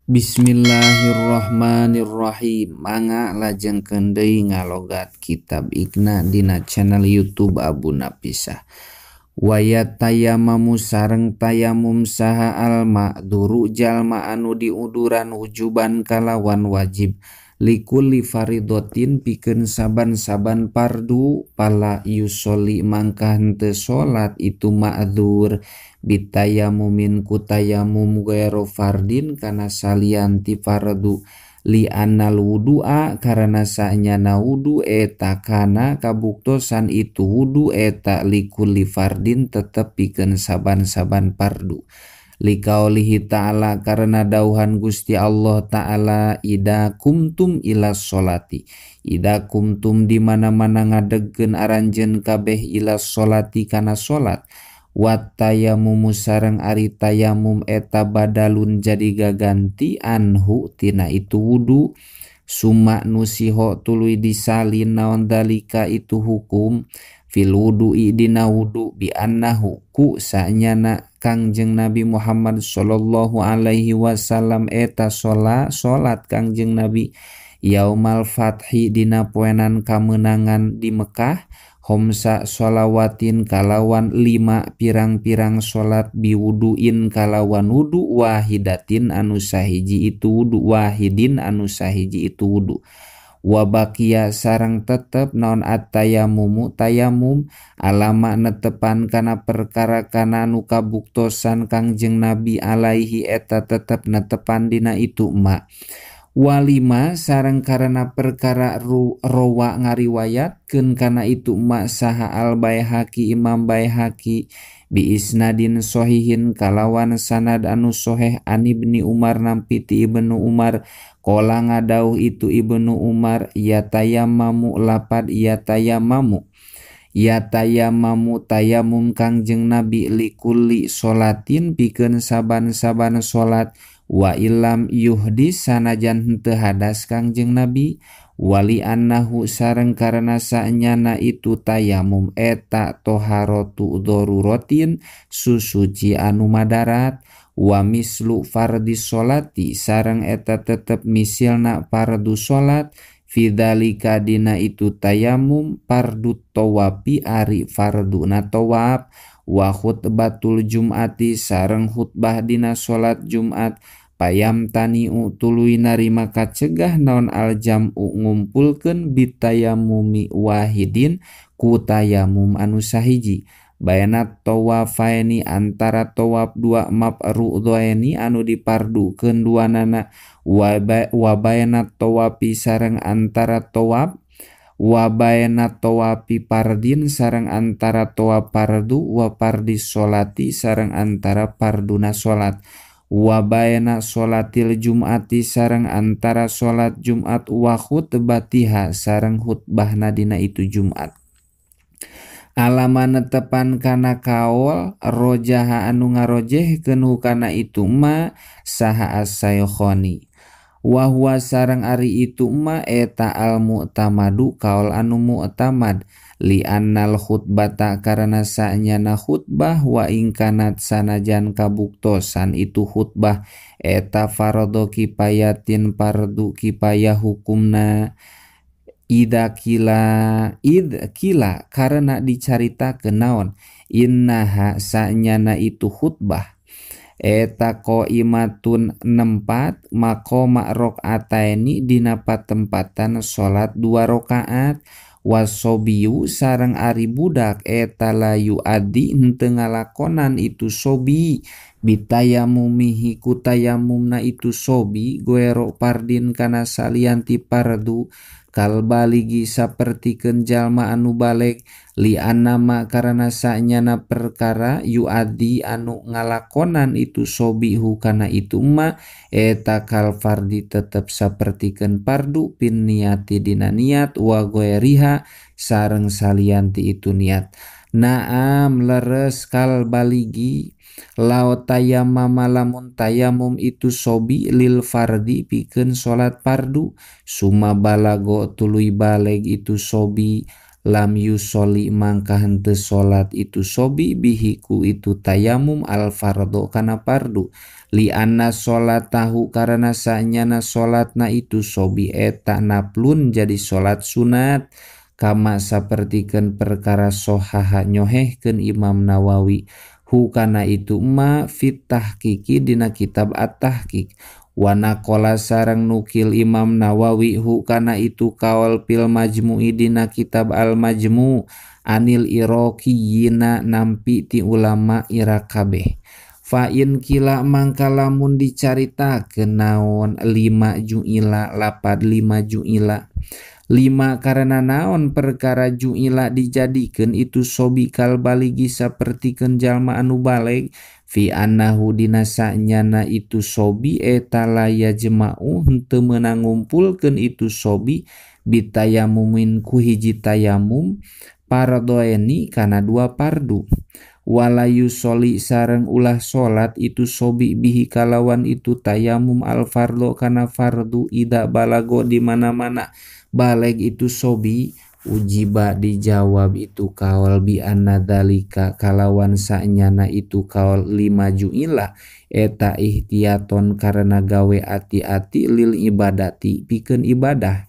Bismillahirrahmanirrahim. Mangga lajengkeun deui ngalogat kitab Iqna dina channel YouTube Abu Napisah. Waya tayamamu sareng tayamum saha al ma'duru jalma anu diuduran wujuban kalawan wajib likulli faridotin pikeun saban-saban pardu pala yusoli mangka henteu salat itu ma'dzur bitayamumin ku tayamum ghairu fardin kana salian ti fardu li annal wudu'a karana sanyana wudu eta kana kabuktosan itu wudu eta likulli fardin tetep pikeun saban-saban fardu likaulihi ta'ala karena dauhan Gusti Allah ta'ala ida kumtum ila sholati ida kumtum di mana-mana ngadegkeun aranjeun kabeh ila sholati kana salat wat tayamumu sareng ari tayamum eta badalun jadi gaganti anhu tina itu wudu summa nusiho tuluy disalin naon dalika itu hukum fil wudu'i dina wudu bi annahu ku sanyana Kangjeng Nabi Muhammad sallallahu alaihi wasallam eta salat Kangjeng Nabi yaumal fathi dina poenan kamenangan di Mekah homsa sholawatin kalawan 5 pirang-pirang salat biwuduin kalawan wudu wahidatin anu sahiji itu wudu wahidin anu sahiji itu wudu wabakia sareng tetep naon at-tayamumu tayamum alama netepan kana perkara kana anu kabuktosan Kangjeng Nabi alaihi eta tetep netepan dina itu ma walima sareng karena perkara rowa ngariwayatkeun kana itu ma saha al Baihaqi Imam Baihaqi bi isnadin sohihin kalawan sanad anu soheh an Ibni Umar nampi ti Ibnu Umar kola ngadauh itu Ibnu Umar ya tayamamu lapad ya tayamamu ya tayamamu tayamum Kangjeng Nabi likulli sholatin pikeun saban-saban salat wa ilam yuhdis sanajan henteu hadas Kangjeng Nabi wali annahu sareng karena sanyana itu tayamum eta toharotu daruratin susuci anu madarat wa mislu fardhi sholati sareng eta tetep misilna fardu salat fidzalika dina itu tayamum fardu tawafi ari farduna tawaf wa khutbatul jum'ati sareng khutbah dina salat Jumat payam taniu tuluy narima kacegah naon aljam'u ngumpulkeun bitayamumi wahidin ku tayamum anu sahiji bayanat tawafaini antara tawaf dua mafruudhaini anu dipardukeun duanana wa bayanat tawafi sareng antara tawaf wa bayanat tawafi fardin sareng antara tawaf fardu wa fardi sholati sareng antara farduna salat wa bayna sholatil jum'ati sareng antara salat Jumat wa khutbatiha sareng khutbahna dina itu Jumat alama netepan kana kaol rojaha anu ngarojehkeun kana itu ma saha as-saykhoni wa huwa sareng ari itu ma eta al mu'tamadu kaol anu mu'tamad li annal khutbata karena sanyana khutbah wa ingkanat sanajan kabuktosan itu khutbah eta fardu kifayatin fardu kifayah hukumna idza kila id kila karena dicaritakeun naon innaha sanyana itu khutbah eta qaimatun nempat maqama rakaataini dina patempatan salat 2 rakaat wasobiyu sareng ari budak eta layu adi henteu ngalakonan itu sobi bitayamumihi ku tayamumna itu sobi goero fardin kana salian ti fardu kal baligi sapertikeun jalma anu baleg li annama karena sanyana perkara yuadi anu ngalakonan itu sobi hukana itu ma eta kal fardi tetep sapertikeun fardu pin niati dina niat wa ghairiha sareng salian ti itu niat. Naam leres kal baligi lao tayamama lamun tayamum itu sobi lil fardi pikeun salat fardu summa balago tuluy baleg itu sobi Lam yusoli mangka henteu salat itu sobi bihi ku itu tayamum al fardu kana fardu li anna salatahu karena sanyana salatna itu sobi eta naflun jadi salat sunat kama sapertikeun perkara sohaha nyohehkeun Imam Nawawi hu kana itu ma fit tahqiqi dina kitab at-tahqiq. Wana kola sareng nukil Imam Nawawi hu kana itu kaol fil majmu'i dina kitab al majmu' anil iraqiyina nampi ti ulama Irak kabeh. Fa in kila mangka lamun dicaritakeun naon lima ju'ila lapad lima ju'ila lima karena naon perkara ju'ila dijadikeun itu sobi kal baligi sapertikeun jalma anu baleg fi annahu dina sanyana itu sobi eta la yajma'u henteu meunang ngumpulkeun itu sobi bitayamumin ku hiji tayamum pardoeni kana dua pardu wala yusoli sareng ulah salat itu sobi bihi kalawan itu tayamum al fardu kana fardu ida balago di mana-mana baleg itu sobi ujiba dijawab itu kaol bi anna dzalika kalawan sanyana itu kaol lima ju'ila eta ihtiyaton karena gawe ati-ati lil ibadati pikeun ibadah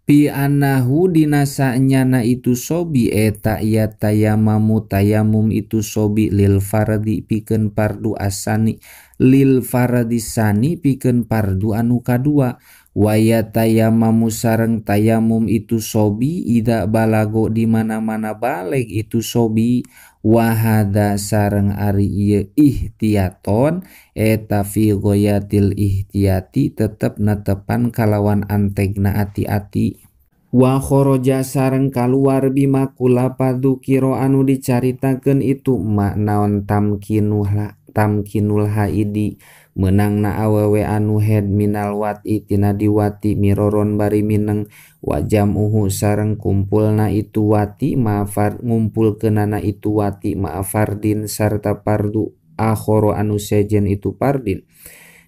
bi annahu dina sanyana itu sobi eta ya tayamamu tayamum itu sobi lil fardi pikeun fardu asani lil fardi sani pikeun fardu anu kadua waya tayamamu sareng tayamum itu sobi ida balago di mana-mana baleg itu sobi wahada sareng ari ieu ihtiyaton eta fi ghayatil ihtiyati tetep netepan kalawan antegna ati-ati wa kharaja sareng kaluar bima kula padzukira anu dicaritakeun itu maknaon tamkinul haidi meunangna awewe anu head minal wati tina diwati miroron bari mineng wajamuhu sareng kumpulna itu wati ma'afar ngumpulkeunana itu wati ma'afardin sarta pardu akhoro anu sejen itu pardin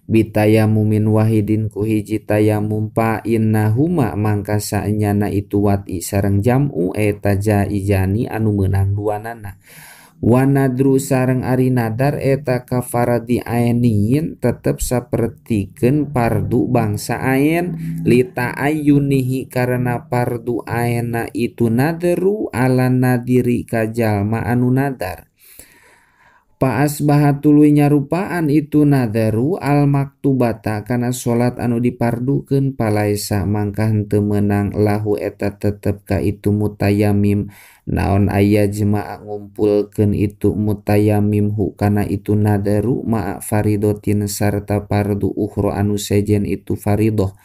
bitayamumin wahidin ku hiji tayamum pa innahuma mangka saenyana itu wati sareng jam'u eta jaijani anu meunang duanana wanadru sareng ari nadar eta kafaradi ainiin tetep sapertikeun pardu bangsa ain lita ayunihi karena pardu aena itu nadru ala nadiri ka jalma anu nadar paas bahatuluy nyarupaan itu nadaru al maktubata kana salat anu dipardukeun palaisa mangka henteu meunang lahu eta tetep ka itu mutayamim naon aya jemaah ngumpulkeun itu mutayamim hu kana itu nadaru ma faridotin sarta fardu ukhra anu sejen itu faridoh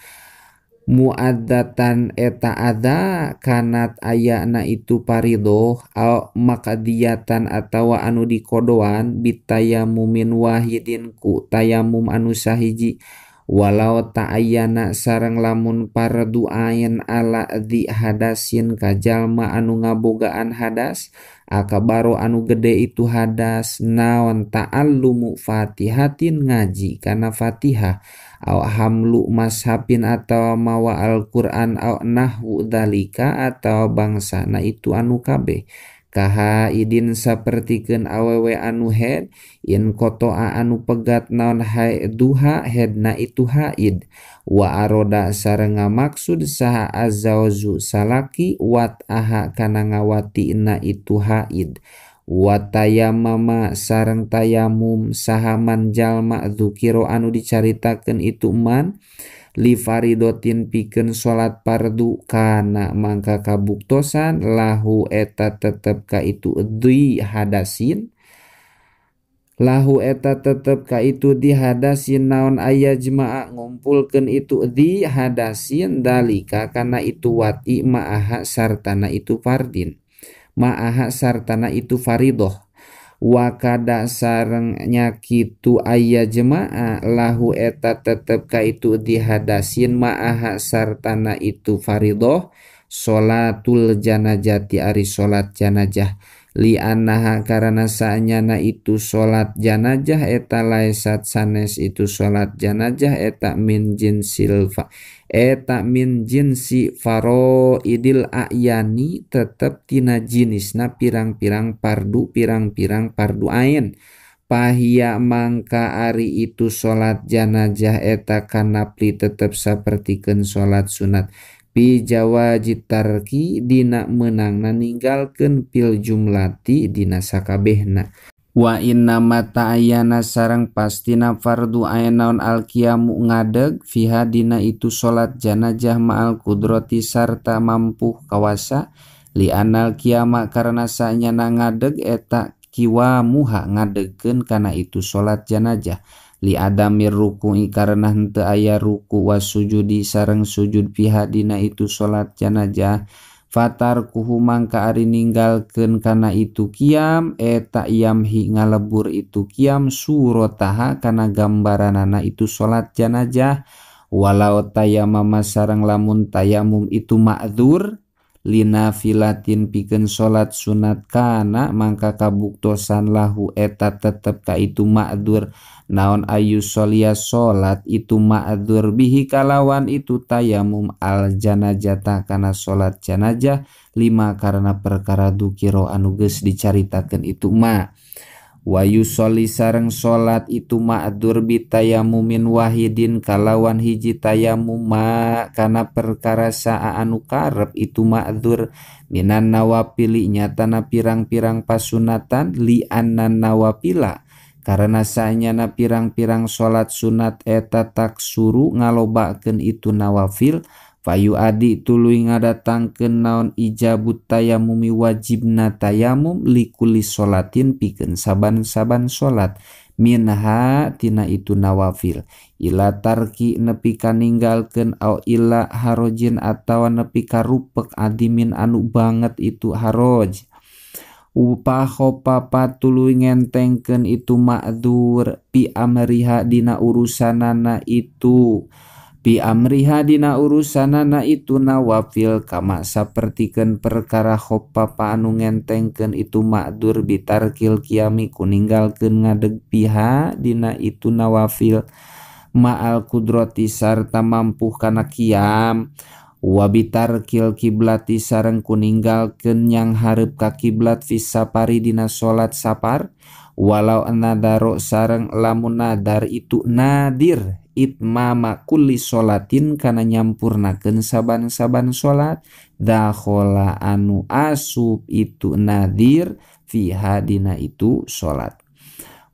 muaddatan eta ada kanat ayana itu faridoh au makadiyatan atawa anu dikodoan bitayamumin wahidin ku tayamum anu sahiji walau ta'ayyana sareng lamun fardu ain ala di hadasin ka jalma anu ngabogaan hadas akabaro anu gede itu hadas naon ta'allumu fatihatin ngaji kana fatihah aw hamlu mashafin atawa mawa Al-Qur'an aw nahwu dalika atawa bangsana itu anu kabeh kaha idin sapertikeun awewe anu head in kotoa anu pegat naon duha headna itu haid wa aroda sareng ngamaksud saha azauzu salaki wat aha kana ngawatina itu haid wa tayamama sareng tayamum saha man jalma dzukira anu dicaritakeun itu man li faridotin pikeun salat fardu kana mangka kabuktosan lahu eta tetep ka itu di hadasin lahu eta tetep ka itu di hadasin naon aya jemaah ngumpulkeun itu di hadasin dalika kana itu wati ma'aha sartana itu fardin ma'aha sartana itu faridoh wakada sareng nyakitu aya jemaah lahu eta tetep ka itu dihadasin ma'aha sartana itu faridoh sholatul janajati ari sholat janajah Li annaha karana saanyana itu salat janajah eta laesat sanes itu salat janajah eta min jinsil fa eta min jinsi faraidil a'yani tetep tina jinisna pirang-pirang pardu pirang-pirang pardu ain. Pahia mangka ari itu salat janajah eta kanapli tetep sapertikeun salat sunat pi jawaji tarki dina meunangna ninggalkeun pil jumlati dina sakabehna. Wa inna ma ta'ayyana sareng pastina fardu ain naon alqiyamu ngadeg fiha dina itu salat janajah ma'al kudrati sarta mampu kawasa li anal qiyama karena saenyana ngadeg eta kiwamuha ngadegkeun kana itu salat janajah li adamir ruku'i karena henteu aya ruku wasujudi sareng sujud fiha dina itu salat janajah fatarkuhu mangka ari ninggalkeun kana itu qiyam eta yamhi ngalebur itu qiyam surataha kana gambaranana itu salat janajah walau tayamama sareng lamun tayamum itu ma'dzur linafilatin pikeun salat sunat kana mangka kabuktosan lahu eta tetep ka itu ma'dzur naon ayu sholia salat itu ma'dzur bihi kalawan itu tayamum al janajata kana salat janajah lima karena perkara dukiro anu geus dicaritakeun itu ma. Wa yusolli sareng salat itu ma'dzur bitayamumin wahidin kalawan hiji tayamum ma kana perkara saa anu karep itu ma'dzur minan nawafili nyatana pirang-pirang pasunatan li annan nawafila karena saenyana pirang-pirang salat sunat eta taksuru ngalobakeun itu nawafil fayu adi tuluy ngadatangkeun naon ijabut tayamumi wajibna tayamum likuli sholatin pikeun saban-saban salat minha tina itu nawafil ila tarki nepi ka ninggalkeun au ila harojin atawa nepi ka rupek adimin anu banget itu haroj. Upahopa patuluy ngentengkeun itu ma'dzur pi amriha dina urusanana itu pi amriha dina urusanana itu nawafil kama sapertikeun perkara khoppapa anu ngentengkeun itu ma'dzur bitarkil qiyami ku ninggalkeun ngadeg piha dina itu nawafil ma'al kudrati sarta mampu kana qiyam wa bitarkil kiblati sareng ku ninggalkeun yang hareup ka kiblat fis safari dina salat safar walau nadaro sareng lamun nadar itu nadir itmama kulli sholatin kana nyampurnakeun saban-saban salat dakhala anu asub itu nadir fiha dina itu salat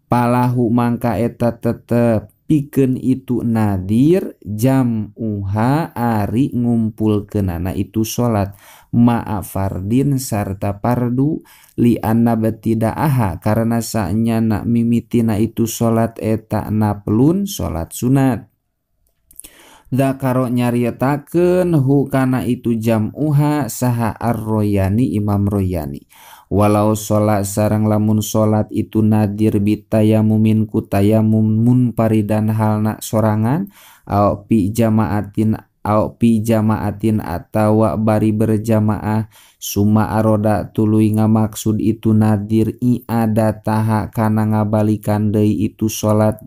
palahu mangka eta tetep pikeun itu nadir jam'uha ari ngumpulkeunana itu salat ma'a fardin sarta pardu li anna batidaaha karena saenyana mimitina itu salat eta naplun salat sunat. Dzakaro nyarietakeun hu kana itu jam'uha saha ar-Royani Imam Royani. Walau salat sareng lamun salat itu nadir bitayamumin ku tayamum munfaridan halna sorangan au pi jamaatin atawa bari berjamaah summa aroda tuluy ngamaksud itu nadir i'adataha kana ngabalikan deui itu salat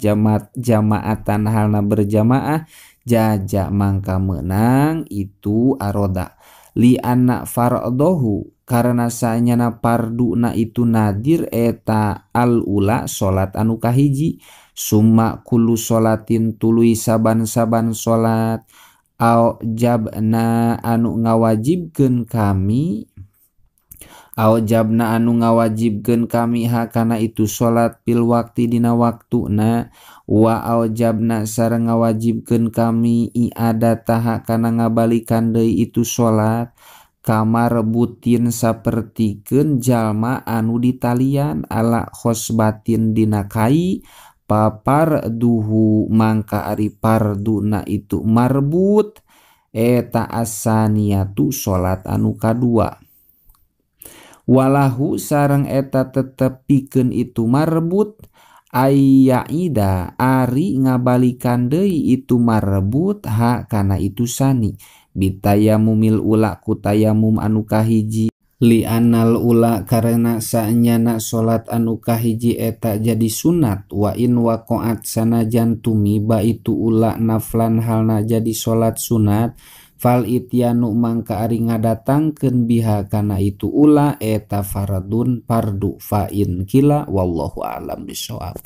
jamaatan halna berjamaah jaja mangka meunang itu aroda li anna fardohu karena saenyana parduna itu nadir eta al ula salat anu kahiji summa kullu sholatin tuluy saban-saban salat au jabna anu ngawajibkeun kami au jabna anu ngawajibkeun kami ha kana itu salat pil waktu dina waktuna wa au jabna sareng ngawajibkeun kami i'adataha kana ngabalikan deui itu salat kamar butin sapertikeun jalma anu ditalian ala khosbatin dina kai papar duhu mangka ari parduna itu marbut eta asaniatu salat anu kadua. Walahu sareng eta tetep pikeun itu marbut ayyaida ari ngabalikan deui itu marbut ha kana itu sani bitayamumil ula ku tayamum anu kahiji. Li anal ula karena saenyana salat anu kahiji eta jadi sunat wa in waqa'at sanajan tumiba itu ula naflan halna jadi salat sunat fal ityanu mangka ari ngadatangkeun biha kana itu ula eta fardun fardu fa in kila wallahu a'lam bishawab.